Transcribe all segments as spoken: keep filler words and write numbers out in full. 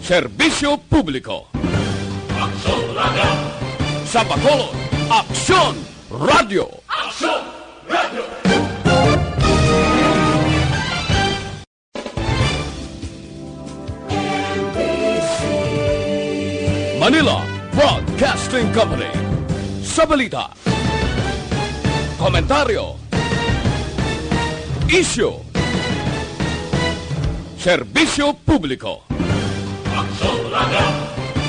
Serbisyo publiko. Aksyon Radio. Sa Bacolod, Aksyon Radio. Aksyon Radio. Manila Broadcasting Company. Sa balita, komentaryo, isyu, serbisyo publiko. Aksyon Radio.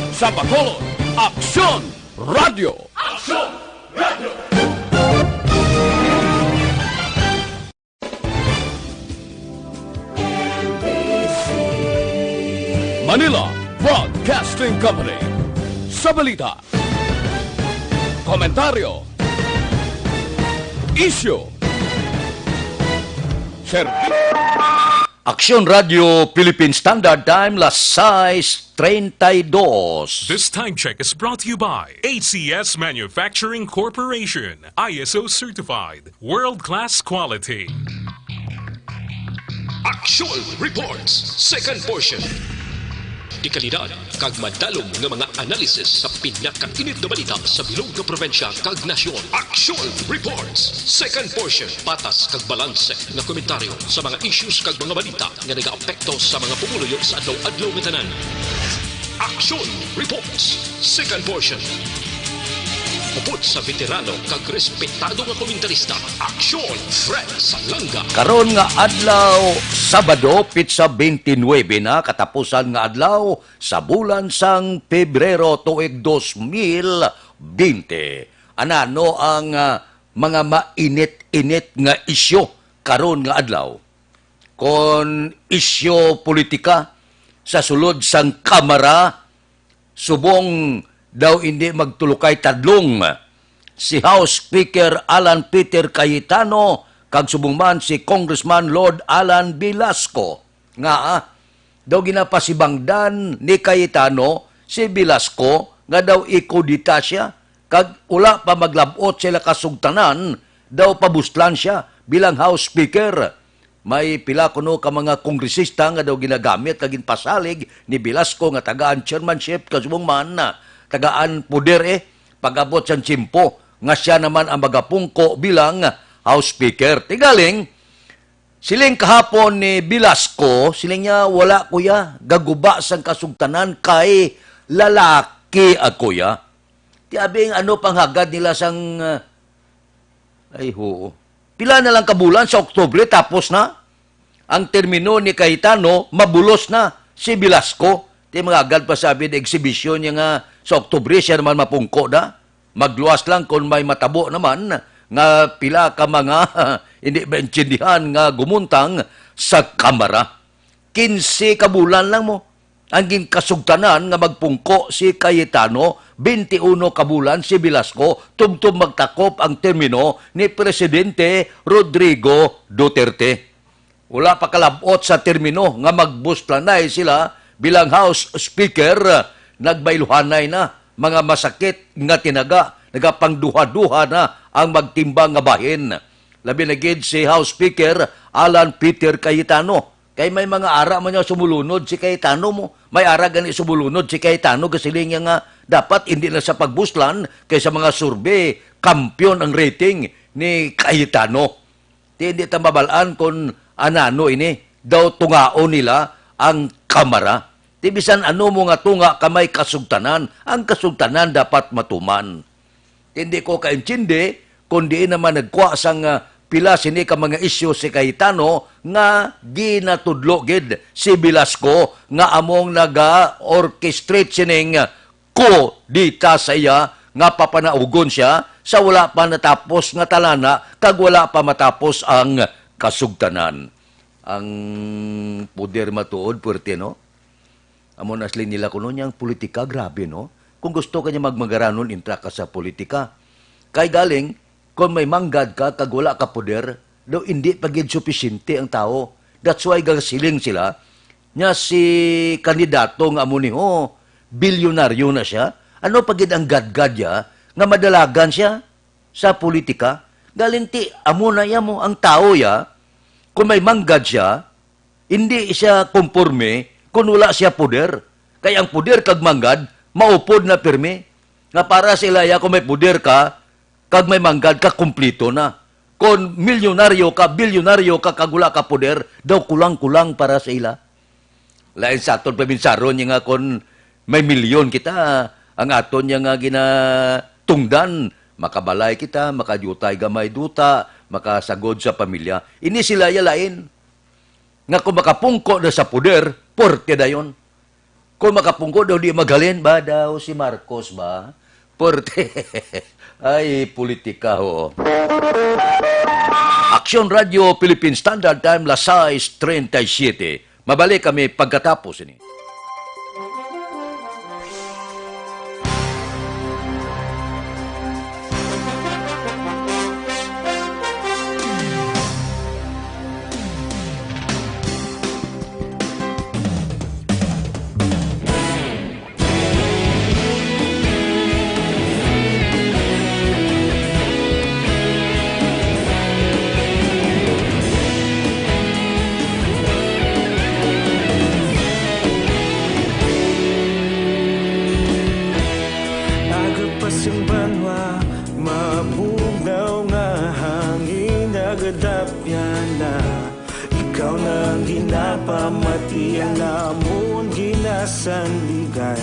Sa Bacolod, Aksyon Radio. Aksyon Radio. Manila Broadcasting Company. Sa balita, komentaryo, isyu, serbisyo. Aksyon Radio Philippine Standard Time, las sais treinta y dos. This time check is brought to you by A C S Manufacturing Corporation, I S O certified, world-class quality. Aksyon Reports, second portion. Dekalidad kag madalom nga mga analisis sa pinakainit nga balita sa bilog nga probinsya kag nasyon. Aksyon Reports, second portion. Patas kag balanse nga komentaryo sa mga issues kag mga balita nga nagaapekto sa mga pumuluyo sa adlaw-adlaw nga tanan. Aksyon Reports, second portion. Upod sa veterano kag respetado nga komentarista, Aksyon Fred Salanga. Karon nga adlaw, Sabado, pitsa twenty-nine na, katapusan nga adlaw sa bulan sang Pebrero tuig dos mil bente. Anano ang, ah, mga mainit-init nga isyu karon nga adlaw? Kon isyu politika, sa sulod sang Kamara, subong daw indi magtulokay tadlong si House Speaker Alan Peter Cayetano kag subong man si Congressman Lord Alan Velasco nga, ah, daw ginapasibangdan ni Cayetano si Velasco nga daw ikudita sia, kag wala pa maglab-ot sila kasugtanan, daw pabuslan sia bilang House Speaker. May pila kuno ka mga kongresista nga daw ginagamit kag ginpasalig ni Velasco nga tagaan chairmanship, kasubong man, tagaan poder, eh, pag-abot sang tiyempo nga sia naman ang magapungko bilang House Speaker. Tigaling, siling kahapon ni Velasco, siling niya, "Wala, kuya, gaguba sang kasugtanan kay lalaki ako, ya." Ti abi, ano pang hagad nila sang, ah, ay, huo. Pila na lang ka bulan, sa Oktubre, tapos na ang termino ni Cayetano, mabulos na si Velasco. Ti mga agad pa sabi ni exhibition niya nga sa Oktubre, siya naman mapungko na. Magluwas lang kung may matabo naman nga pila ka mga hindi maintindihan nga gumuntang sa Kamara. Quince ka bulan lang mo ang ginkasugtanan nga magpungko si Cayetano, twenty-one ka bulan si Velasco, tubtob magtakop ang termino ni Presidente Rodrigo Duterte. Wala pa kalab-ot sa termino nga magbuslanay sila bilang House Speaker, nagbayluhanay na mga masakit nga tinaga, nagapangduha-duha na ang magtimbang nga bahin. Labi na gid si House Speaker Alan Peter Cayetano. Kay may mga ara man niya sumulunod si Cayetano mo. May ara gani sumulunod si Cayetano, gasiling niya nga dapat hindi na sa pagbuslan kay sa mga survey, kampiyon ang rating ni Cayetano. Ti hindi ta mabalaan kung anano ini. Daw tungaon nila ang Kamara. Ti bisan ano mo nga tunga ka may kasugtanan, ang kasugtanan dapat matuman. Ti hindi ko kaintindi kung diin naman nagkuha sang, ah, pila sini ka mga isyu si Cayetano nga ginatudlo gid si Velasco nga among naga-orchestrate sining kudeta sa iya nga papanaugon siya sa wala pa natapos nga talana kag wala pa matapos ang kasugtanan. Ang poder matuod, puwerte, no? Amo na siling nila kuno niya ang politika, grabe, no? Kung gusto ka niya magmangaranon, intra ka sa politika. Kay galing, kung may manggad ka kag wala ka poder, daw indi pa gid supisyente ang tawo. That's why gasiling sila, nya si kandidato nga amo ni, ho, bilyonaryo na siya. Ano pa gid ang gadgad niya nga madalagan siya sa politika? Galing ti amo na iya mo ang tawo ya, kung may manggad siya, hindi siya komporme kung wala siya poder. Kay ang poder kag manggad, maupod na pirmi. Nga para sa ilaya, kung may poder ka, kag may manggad ka, kumplito na. Kung milyonaryo ka, bilyonaryo ka, kag wala ka poder, daw kulang-kulang para sa ila. Lain sa aton pabinsaron niya nga kung may milyon kita, ang aton niya nga ginatungdan, makabalay kita, makadiutay gamay duta, makasagod sa pamilya. Ini sila ya lain. Nga kung makapungko na sa poder, porte dayon. Kung makapungko daw, di maghalin ba daw si Marcos ba? Porte. Ay, politika ho. Aksyon Radyo Philippine Standard Time, las sais treinta y siete. Mabalik kami pagkatapos ini. Aga pa sing banwa, mabugnaw nga hangin nagadapyan na. Ikaw na ang ginapamati, ang amon ginasandigan.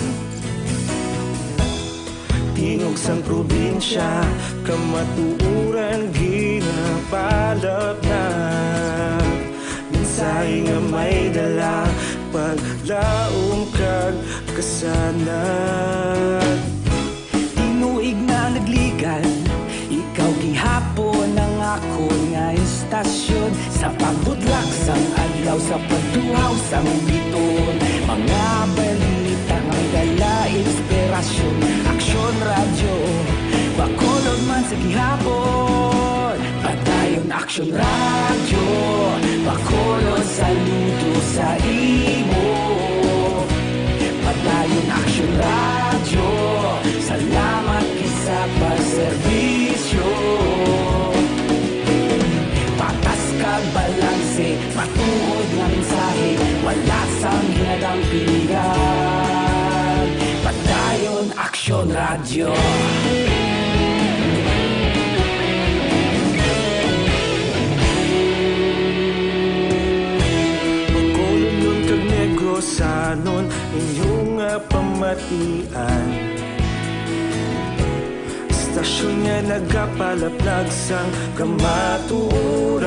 Tingog sang probinsya, kamatuoran ginapalapnag. Mensahe nga may dala, paglaom kag kasanag. Tinuig na nagligan, ikaw gihapon ang akon nga istasyon. Sa pagbutlak sang adlaw, sa pagtuhaw sang biton, mga balita may dala inspirasyon. Aksyon Radyo, Bacolod man sa gihapon. Padayon Aksyon Radyo, Bacolod, saludo sa imo. Padayon Aksyon Radyo, salamat gid sa pagserbisyo. Patas kag balanse, matuod nga mensahe, wala sang ginadampingan. Padayon Aksyon Radyo. Bacolodnon kag Negrosanon, inyo nga pamatian. Istasyon nga nagapalaplag sang kamatuoran.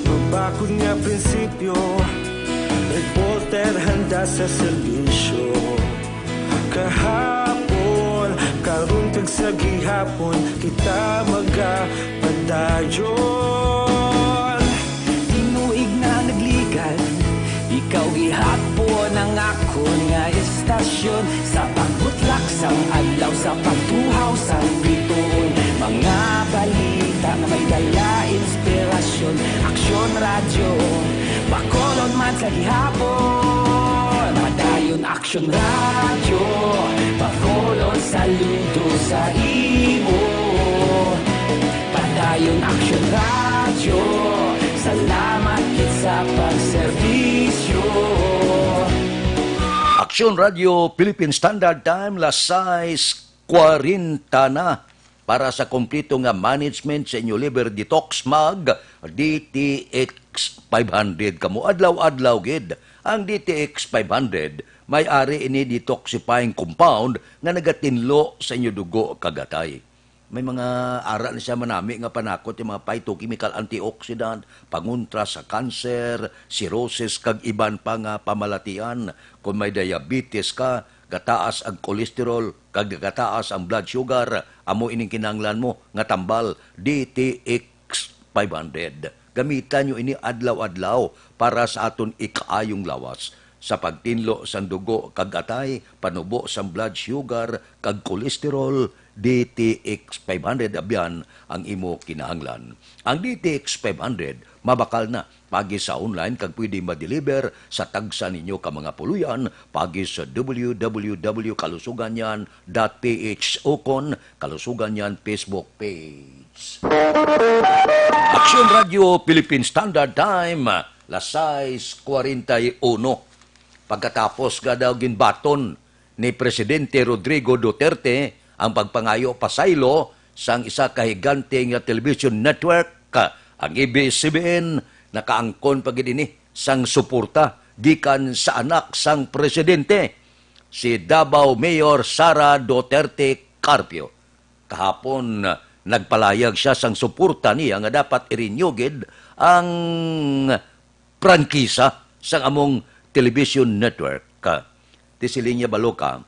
Mabakod nga prinsipyo, reporter handa sa serbisyo. Kahapon, karon kag sa gihapon, kita magapadayon. Tinuig na nagligan, ikaw gihapon ang akon nga istasyon. Sa pagbutlak sang adlaw, sa pagtuhaw sang bituon, mga balita nga may dala inspirasyon. Aksyon Radyo, Bacolod man sa gihapon. Padayon Aksyon Radyo, Bacolod, saludo sa imo. Padayon Aksyon Radyo, salamat gid sa pagserbisyo. Aksyon Radyo Philippine Standard Time, las sais kwarenta na. Para sa kompleto nga management sa inyo liver detox, mag D T X five hundred kamo. Adlaw-adlaw gid ang D T X five hundred. May ari ini detoxifying compound nga nagatinlo sa inyo dugo kag atay. May mga ara na siya manami nga panakot, yung mga phytochemical antioxidant, pangontra sa cancer, cirrhosis, kag iban pa nga pamalatian. Kung may diabetes ka, gataas ang cholesterol, kag gataas ang blood sugar, amo ining kinahanglan mo nga tambal, D T X five hundred. Gamitan nyo ini adlaw-adlaw para sa aton ikaayong lawas. Sa pagtinlo sang dugo kag atay, panubo sang blood sugar kag cholesterol, D T X five hundred abyan ang imo kinahanglan. Ang D T X five hundred mabakal na pagi sa online kag pwede ma-deliver sa tagsa ninyo ka mga puloy-an pagi sa W W W kalusuganyan dot P H ukon Kalusuganyan Facebook page. Aksyon Radyo Philippine Standard Time, las sais kwarenta y uno. Pagkatapos nga daw ginbaton ni Presidente Rodrigo Duterte ang pagpangayo pasaylo sang isa ka higante nga television network, ang A B S C B N, nakaangkon pa gid ini sang suporta gikan sa anak sang presidente, si Davao Mayor Sara Duterte Carpio. Kahapon, nagpalayag sia sang suporta niya nga dapat i-renew gid ang prangkisa sang among television network. Ti siling niya, balo ka,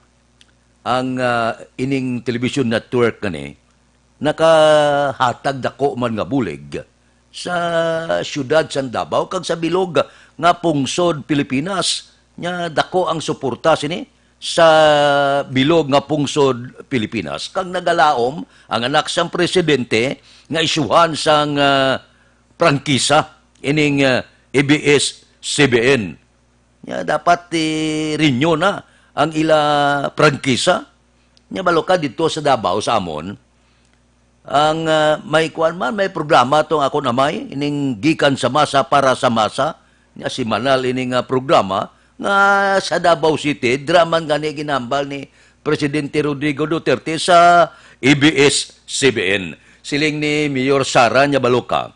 ang, ah, ining television network gani nakahatag dako man nga bulig sa siyudad sang Davao kag sa bilog nga pungsod Pilipinas. Nya, dako ang suporta sini sa bilog nga pungsod Pilipinas, kag nagalaom ang anak sang presidente nga isyuhan sang, ah, prangkisa ining, ah, A B S C B N. Nya, dapat i-renew na ang ila prangkisa. Nya, balo ka, didto sa Davao sa amon, ang, ah, may kuan man, may programa tong akon amay, ining Gikan sa Masa para sa Masa, nga semanal ini nga programa, nga sa Davao City, dira man gani ginambal ni Presidente Rodrigo Duterte sa A B S C B N. Siling ni Mayor Sara Nyabaluka,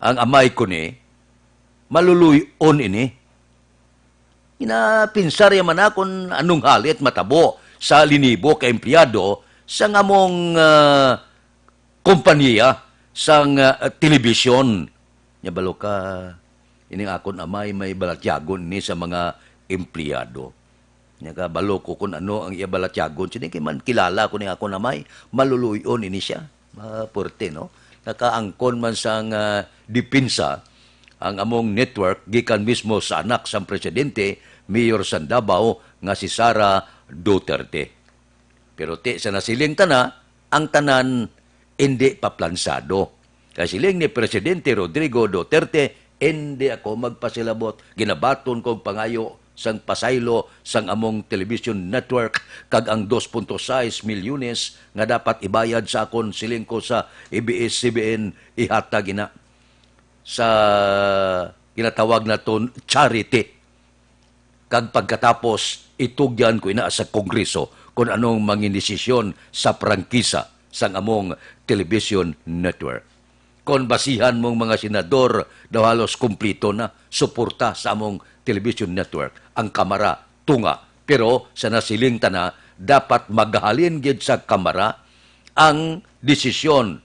ang amay ko ni, maluluy-on ini. Ginapinsar ya man na kung anong halit matabo sa linibo ka empleyado sang among, ah, kompanya sang, ah, telebisyon. Nya balo ka, ining akon amay may balatyagon ni sa mga empleyado. Nya ka, balo ko kung ano ang iya balatyagon. Sini kay man kilala ko ni akon amay, maluluy-on ini siya. Ah, puwerte, no? Nakaangkon man sang, ah, depensa ang among network gikan mismo sa anak sang presidente, mayor sang Davao, nga si Sara Duterte. Pero ti sa nasiling tana, ang tanan indi pa plansado. Kay siling ni Presidente Rodrigo Duterte, "Indi ako magpasilabot. Ginabaton kog pangayo sang pasaylo sang among television network kag ang dos punto sais milyones nga dapat ibayad sa akon," siling ko sa A B S C B N, "ihatag ina sa ginatawag naton charity. Kag pagkatapos, itugyan ko ina sa Kongreso kon anong mangin desisyon sa prangkisa sang among television network." Kon basihan mong mga senador, daw halos kumplito na suporta sa among television network ang Kamara tunga. Pero sa nasiling tana, dapat maghalin gid sa Kamara ang desisyon,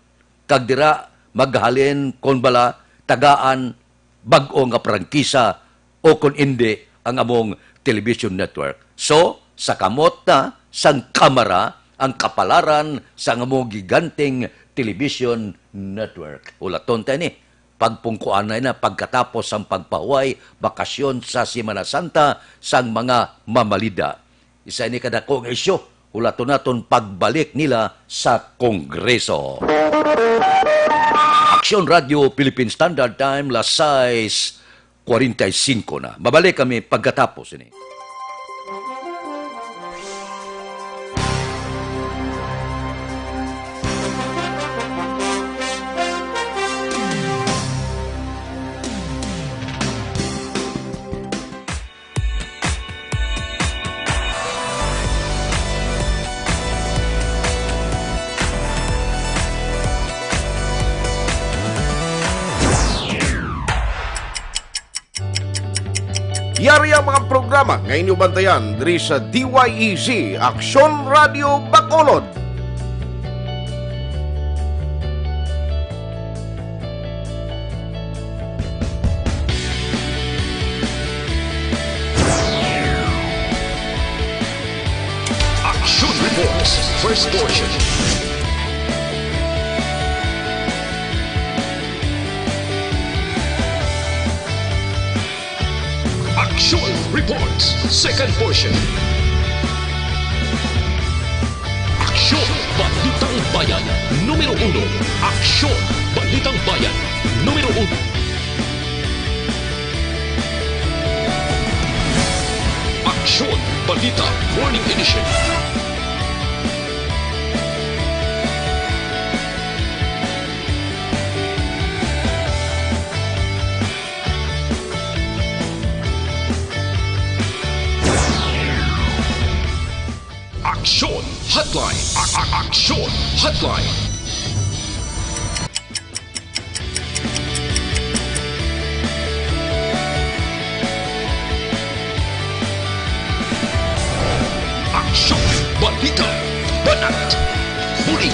kag dira maghalin kon bala tagaan bag-o nga prangkisa o kon indi ang among television network. So, sa kamot na sang Kamara ang kapalaran sang among giganteng television network. Ulaton ta ini, pagpungkuanay na pagkatapos sang pagpahuway bakasyon sa Semana Santa sang mga mamalida. Isa ini kadako nga isyu, ulaton naton pagbalik nila sa Kongreso. Aksyon Radio Philippine Standard Time, las sais cuarenta y cinco na. Mabalik kami pagkatapos ini. Yari ang mga programa nga inyo bantayan diri sa D Y E Z, Aksyon Radio Bacolod. Action Reports, first portion. Action Reports, second portion. Aksyon, Balitang Bayan, numero uno. Aksyon, Balitang Bayan, numero uno. Aksyon, Balita, Morning Edition. Hotline. A- a- Aksyon Hotline. Aksyon, balita, banat, bulig.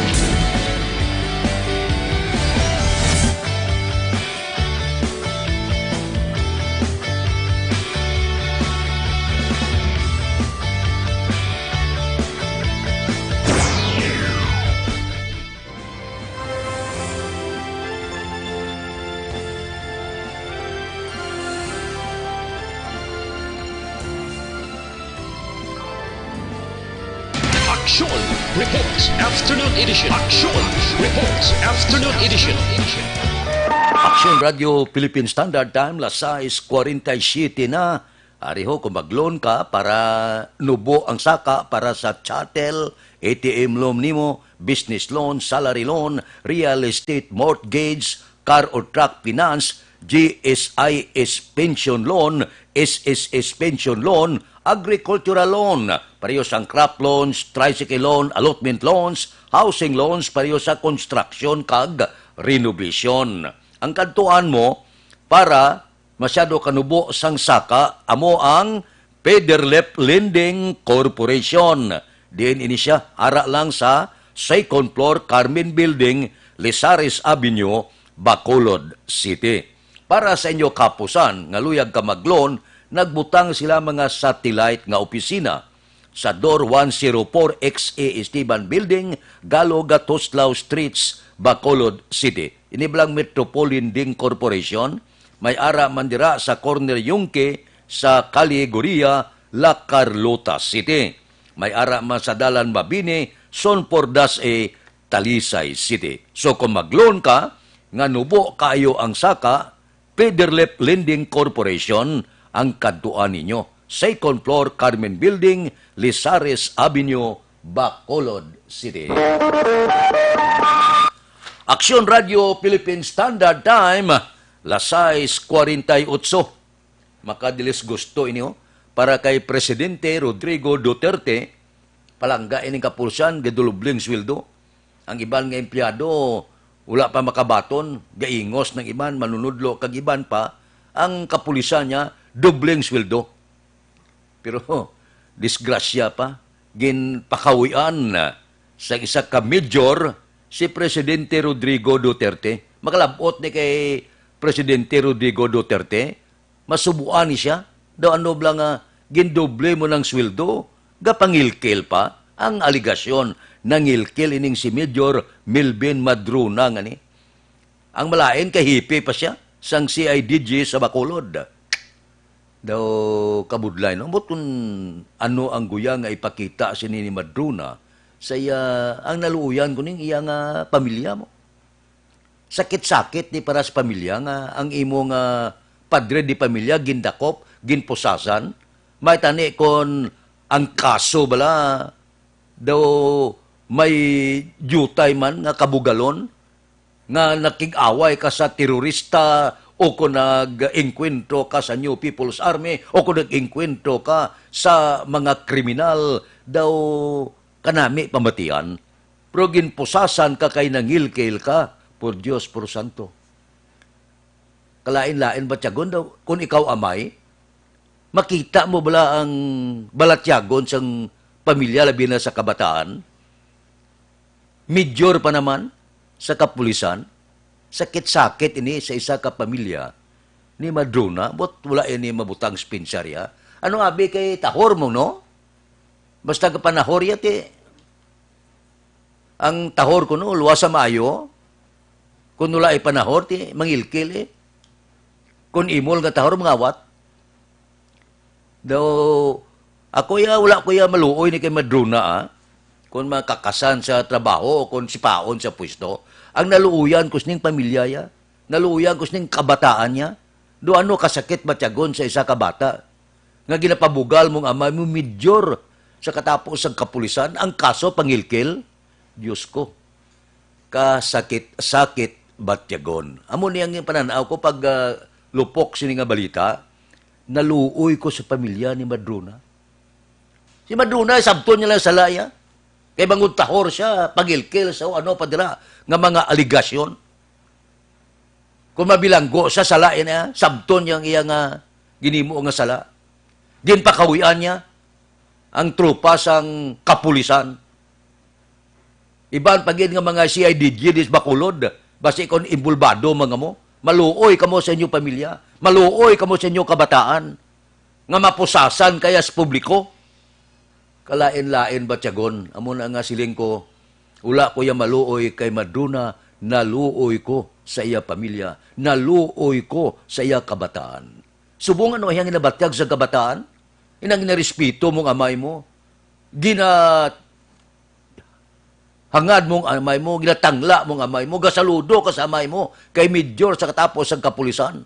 Aksyon Reports Afternoon Edition. Aksyon Reports Afternoon Edition. Aksyon Radio Philippine Standard Time, las sais cuarenta y siete na. Ari ho, kung mag-loan ka para nubo ang saka para sa chattel, A T M loan nimo, business loan, salary loan, real estate mortgage, car or truck finance, G S I S pension loan, S S S pension loan, agricultural loan, pareho sang crop loans, tricycle loan, allotment loans, housing loans, pareho sa construction kag renovation. Ang kadtuan mo para masyado kanubo sang saka amo ang Federlip Lending Corporation. Diin ini sia? Ara lang sa second floor, Carmen Building, Lizares Avenue, Bacolod City. Para sa inyo kapusan nga luyag ka mag-loan, nagbutang sila mga satellite nga opisina sa Door one zero four X A Esteban Building, Galo, Gatuslao Streets, Bacolod City. Ini bala ang Metropol Lending Corporation, may ara man dira sa corner Yungque sa Calle Gorria, La Carlota City. May ara man sa Dalan Mabini, Son Pordas A, Talisay City. So kung mag-loan ka nga nubo kaayo ang saka, Federlip Lending Corporation ang kadtuan ninyo. Second floor, Carmen Building, Lizares Avenue, Bacolod City. Aksyon Radio Philippine Standard Time, las sais cuarenta y ocho. Makadilis gusto ini, oh. Para kay Presidente Rodrigo Duterte, palangga ining kapulisan, gadulobleng sweldo. Ang iban nga empleyado, wala pa makabaton, gaingos ng iban, manunudlo kag iban pa, ang kapulisan niya, dobleng sweldo. Pero, disgrasya pa, ginpakawian sa isa ka major si Presidente Rodrigo Duterte. Makalabot ni kay Presidente Rodrigo Duterte, masubuan ni siya. Daw ano bala nga gindoble mo ng sweldo, gapangilkil pa ang aligasyon. Nangilkil ining si Major Melvin Madrona nga ni. Ang malain kay hipi pa siya sang C I D G sa Bacolod. Daw kabudlay, no? Ambot kung ano ang guya nga ipakita sini ni Madrona sa iya, ang naluoyan ko ning iya nga pamilya mo. Sakit-sakit ni para sa pamilya nga ang imo nga padre di pamilya gindakop, ginpusasan. May tani kon ang kaso bala daw may diutay man nga kabugalon, nga nakig-away ka sa terorista o kon nag-engkwentro ka sa New People's Army o kon nag-engkwentro ka sa mga kriminal, daw kanami pamatian. Pero ginpusasan ka kay nangilkil ka, por Dios, por santo. Kalain-lain batyagon daw, kung ikaw amay, makita mo bala ang balatyagon sang pamilya, labi na sa kabataan? Major pa naman sa kapulisan, sakit-sakit ini sa isa ka pamilya ni Madrona, but wala ini mabutang sa pensarya. Ano abi kay tahor mo, no? Basta ka panahor ya, ti, ang tahor ko, no, luwas sa maayo. Kung wala ay panahor, ti, mangilkil, eh. Kung imol nga tahor, mangawat. Daw, ako ya, wala ko ya maluoy ni kay Madrona, ah. Kung makakasan sa trabaho o kung sipaon sa pwesto. Ang naluoyan ko sining pamilya ya. Naluoyan ko sining kabataan niya. Do ano kasakit batyagon sa isa ka bata nga ginapabugal mong amay mo, major sa katapos sang kapulisan, ang kaso pangilkil? Dios ko, kasakit-sakit batyagon. Amo ni ang panan-aw ko pag, ah, lupok sini nga balita, naluoy ko sa pamilya ni Madrona. Si Madrona, sabton niya lang sala ya. Kay bangod tahor siya, pagilkil sa ano pa dira nga mga aligasyon. Kung mabilanggo sa sala niya, sabton niya ang iya nga ginimo nga sala. Ginpakawian niya ang tropa sang kapulisan. Iban pa gid nga mga C I D G dis Bacolod, basi kon involbado man kamo, maluoy kamo sa inyo pamilya, maluoy kamo sa inyo kabataan, nga mapusasan kaya sa publiko. Kalain-lain ba, Tiagon? Amo na nga siling ko, wala ko ya maluoy kay maduna, naluoy ko sa iya pamilya, naluoy ko sa iya kabataan. Subong ano iyang ginabatyag sa kabataan? Inang ginarespeto mong amay mo, gina hangad mong amay mo, ginatangla mong amay mo, gasaludo ka sa amay mo, kay mayor sa katapos sang kapulisan.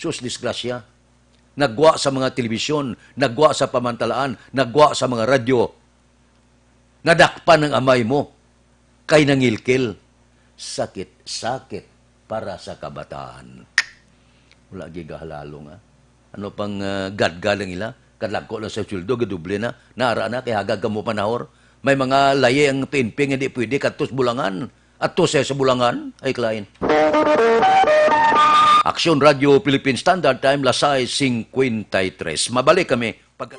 Sus, disgrasya. Nagwa sa mga telebisyon, nagwa sa pamantalaan, nagwa sa mga radyo. Nadakpan ang amay mo, kay nangilkil. Sakit, sakit para sa kabataan. Wala gigahalalo nga. Ano pang, ah, gadgad ang ila? Kadagko lang sa sweldo, gadoble na. Naara na, kay hagag kamo panahor. May mga layi ang P N P nga di pwede kadto sa Bulangan. Adto siya sa Bulangan, ay, Klein. Aksyon Radio Philippine Standard Time, las sais cincuenta y tres. Mabalik kami pag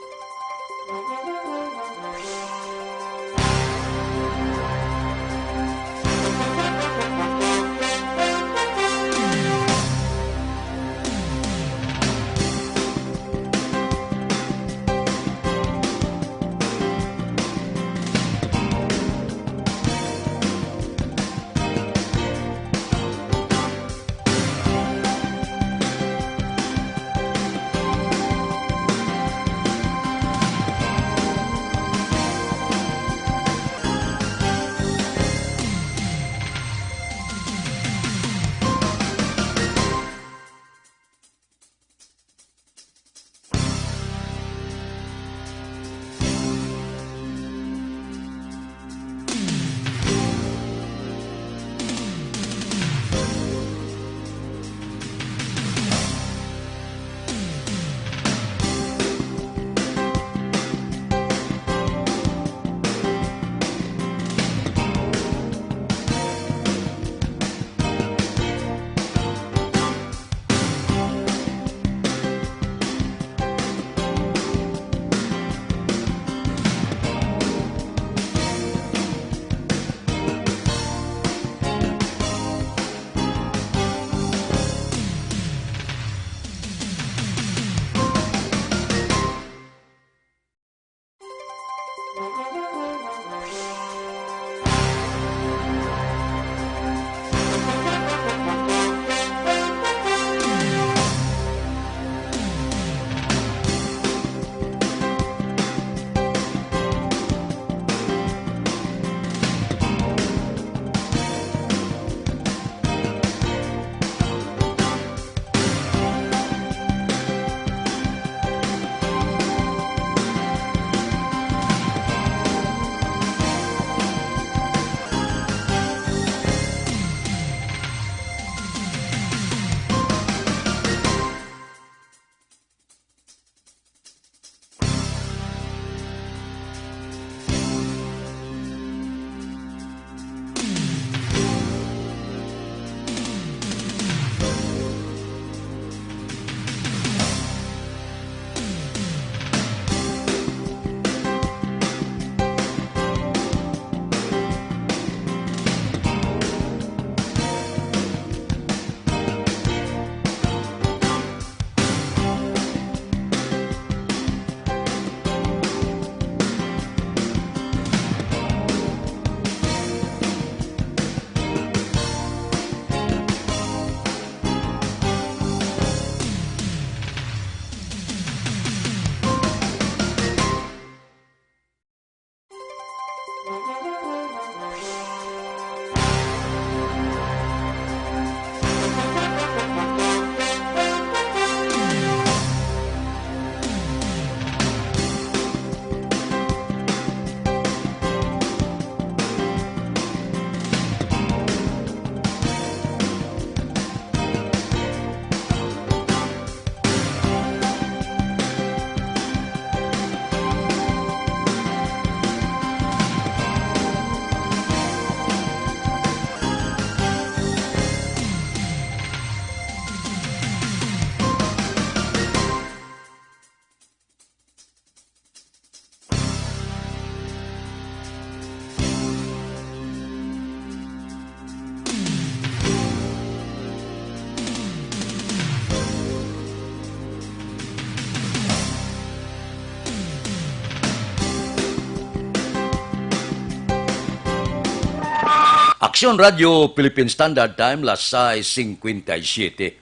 Aksyon Radio Philippine Standard Time, las sais cincuenta y siete.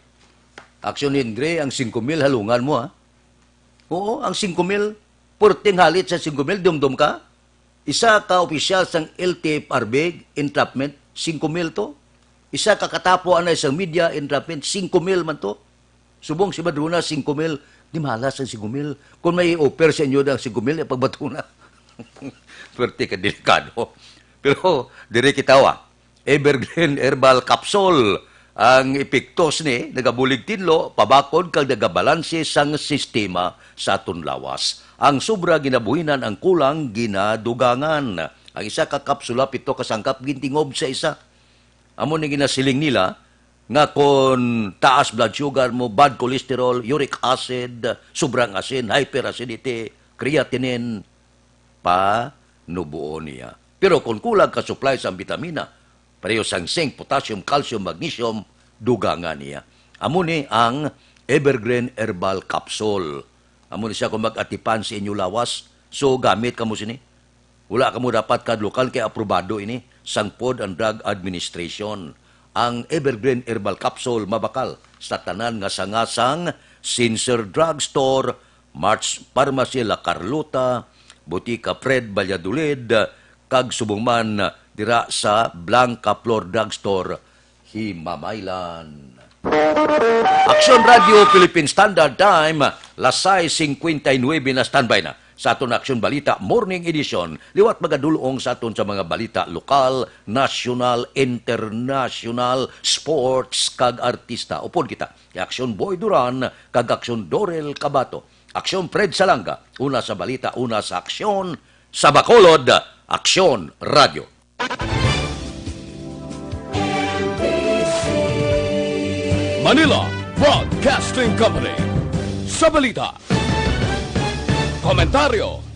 Aksyon Henry, ang singko mil halungan mo, ha? Oo, ang singko mil, perting halit sa singko mil, dumdum ka? Isa ka opisyal sang L T F R B, entrapment, singko mil to. Isa ka katapo anay sang media, entrapment, singko mil man to. Subong si Madrona, singko mil, di malas ang singko mil. Kung may offer sa inyo ng singko mil, ipagbato na. Pwerte ka, delikado. Pero, dire kita, wa. Evergreen Herbal Capsule. Ang epektos ni nagabulig tinlo, pabakod kag nagabalanse sang sistema sa aton lawas. Ang sobra ginabuhinan, ang kulang ginadugangan. Ang isa ka kapsula, pito ka sangkap, gintingob sa isa. Amo ni ginasiling nila nga kon taas blood sugar mo, bad cholesterol, uric acid, sobrang asin, hyperacidity, creatinine, panubuon niya. Pero kung kulang ka supply sa bitamina, pareho sang zinc, potassium, calcium, magnesium, dugangan niya. Amo ni ang Evergreen Herbal Capsule. Amo ni siya kung mag-atipan sa inyo lawas. So, gamit kamo sini. Wala kamo dapat kadlukan kay aprobado ini sang Food and Drug Administration. Ang Evergreen Herbal Capsule mabakal sa tanan nga sanga sang Sincere Drugstore, Mart's Pharmacy La Carlota, Botika Fred Valladolid, kag subong man dira sa Blanca Flor Drugstore, Himamaylan. Aksyon Radio Philippine Standard Time, las sais cincuenta y nueve na, standby na sa aton Aksyon Balita Morning Edition. Liwat magadulong sa aton sa mga balita lokal, nasyonal, internasyonal, sports, kag artista. Upod kita kay Aksyon Boy Duran kag Aksyon Dorel Cabato. Aksyon Fred Salanga, una sa balita, una sa aksyon, sa Bacolod, Aksyon Radio. Manila Broadcasting Company. Sa balita, komentaryo,